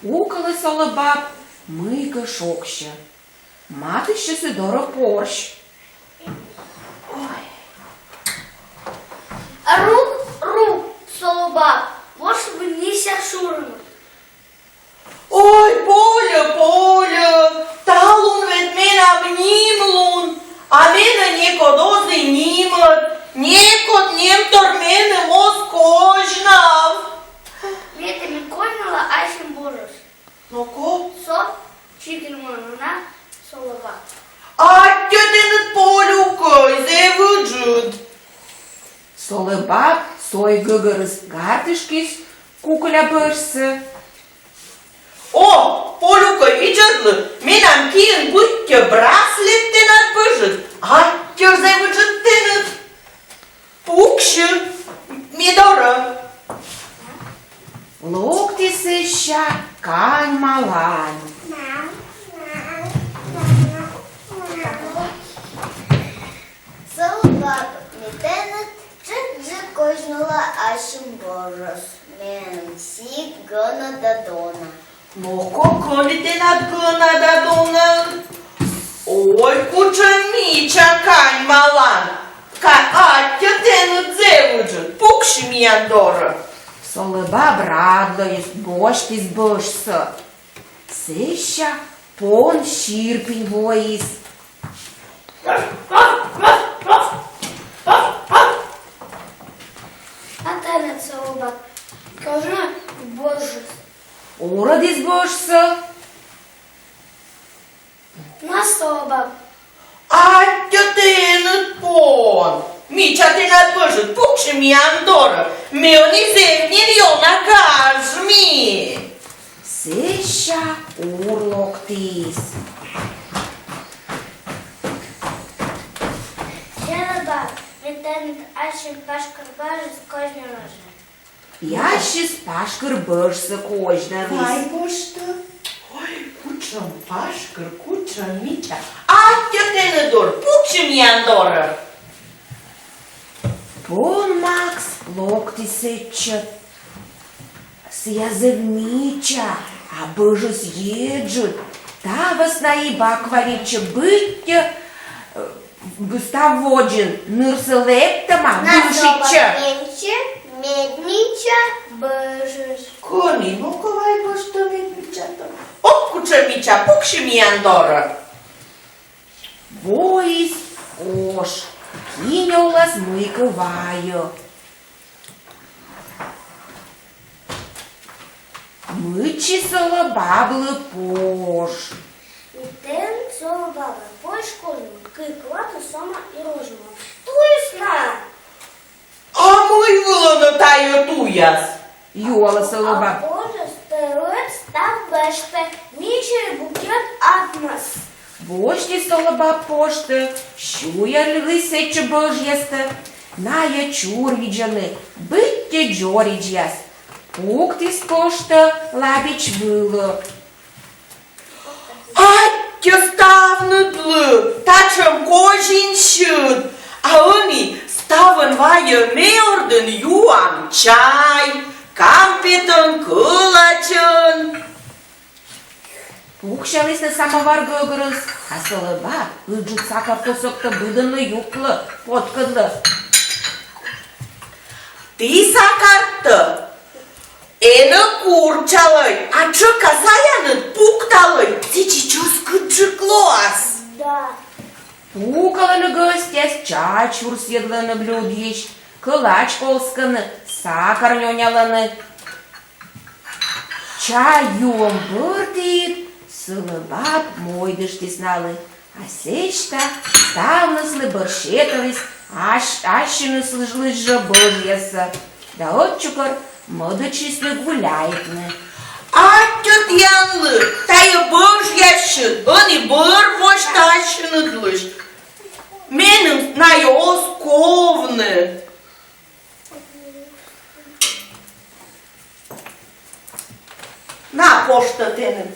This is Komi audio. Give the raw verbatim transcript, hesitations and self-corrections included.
Пукалӧ Сӧлӧ баб мыйкӧ шогсьӧ. Матыстчӧ сы дорӧ порсь. Рук, рук, Сӧлӧ баб, вошвыв нисьӧ шурны. Ой, польӧ, польӧ, талун вед менам нимлун, а менӧ некод оз и нимӧд, некод немтор меным оз козьнав. Ме тэныд козьнала ассьым бӧжӧс. Но-ко. Со, чикӧн мунан на, Сӧлӧ баб. Аттьӧ тэныд, Полюкӧй, зэв ыджыд. Сӧлӧ баб сой гӧгӧрыс гартыштіс куколя бӧжсӧ. О, Полюкӧй, видзӧдлы, менам киын быттьӧ браслет тэнад бӧжыд, аттьӧ зэв ыджыд тэныд. Пуксьы ме дорӧ. Локтіс сэсся Каньмалань. Сӧлӧ баб, ме тэныд тшӧтш козьнала ассьым бӧжӧс. Меным сідз гӧна да дона. Но-ко, кӧні тэнад гӧна да дона? Ой, кутшӧм мича Каньмалань. Ка, аттьӧ тэныд зэв ыджыд, пуксьы миян дорӧ. Сӧлӧ баб радліс, босьтіс бӧжсӧ. Сэсся пон сирпинь воис. А тэныд, Сӧлӧ баб, козьнан бӧжӧс? Орӧдіс бӧжсӧ. На, Сӧлӧ баб. Аттьӧ тэныд, пон. Мича тэнад бӧжыд, пуксьы миян дорӧ. Ме ӧні зэв нин ёна гажми. Сэсся ур локтіс. Сӧлӧ баб, ме тэныд ассьым пашкыр бӧжӧс козьнала жӧ. Пиасьыс пашкыр бӧжсӧ козьнавис. Вай босьтӧ. Ой, кутшӧм пашкыр, кутшӧм мича. Аттьӧ тэныд, ур, пуксьы миян дорӧ. Пон макс локтіс сэтчӧ. Сыя зэв мича, а бӧжыс еджыд. Та вӧсна и баквалитчӧ быттьӧ, э, став водзын, нырсӧ лэптӧма, дышитчӧ. Менчи, медмича бӧжыс. Кӧні, но-ко, вай босьтӧ медмичатӧ. Ок, кутшӧм мича, пуксьы миян дорӧ. Воис ош, киньӧ улас мыйкӧ вайӧ. Мыччис Сӧлӧ баблы пож. Ме тэныд, Сӧлӧ баб, пож козьнала, кык латӧ сӧмын и розьмӧн. Туйыс на. А мый вылӧ нӧ тайӧ туйяс? Юалӧ Сӧлӧ баб. А пожыс тӧлыд став бӧжтӧ, мича букет адмас. Босьтіс Сӧлӧ баб пожтӧ, сюяліс сэтчӧ бӧжъястӧ. Найӧ чурвидзӧны, быттьӧ дзоридзьяс. Пуктіс пожтӧ лабич вылӧ. Аттьӧ ставныдлы, татшӧм козинсьыд. А ӧні ставӧн вайӧ ме ордын юам чай, кампетӧн, кӧлачӧн. Пуксялісны самӧвар гӧгӧрыс, а Сӧлӧ баб ыджыд сакар кусӧктӧ быдӧнлы юклӧ, поткӧдлӧ. Ті сакартӧ энӧ курччалӧй, а тшӧка саяныд пукталӧй, сідзи чӧскыдджык лоас. Да. Пукалӧны гӧсьтъяс, чай чурсйӧдлӧны блюдйысь, кӧлач колскӧны, сакар нёнялӧны. Чай юӧм бӧрти Сӧлӧ баб мойдыштіс налы, а сэсся ставныслы бӧр сеталіс ась-, ассьыныслысь жӧ бӧжъяссӧ да ӧтчукӧр мӧдӧдчисны гуляйтны. Аттьӧ тіянлы, тайӧ бӧжъяссьыд ӧні бӧр восьта ассьыныдлысь. Меным найӧ оз ковны. На пожтӧ тэныд.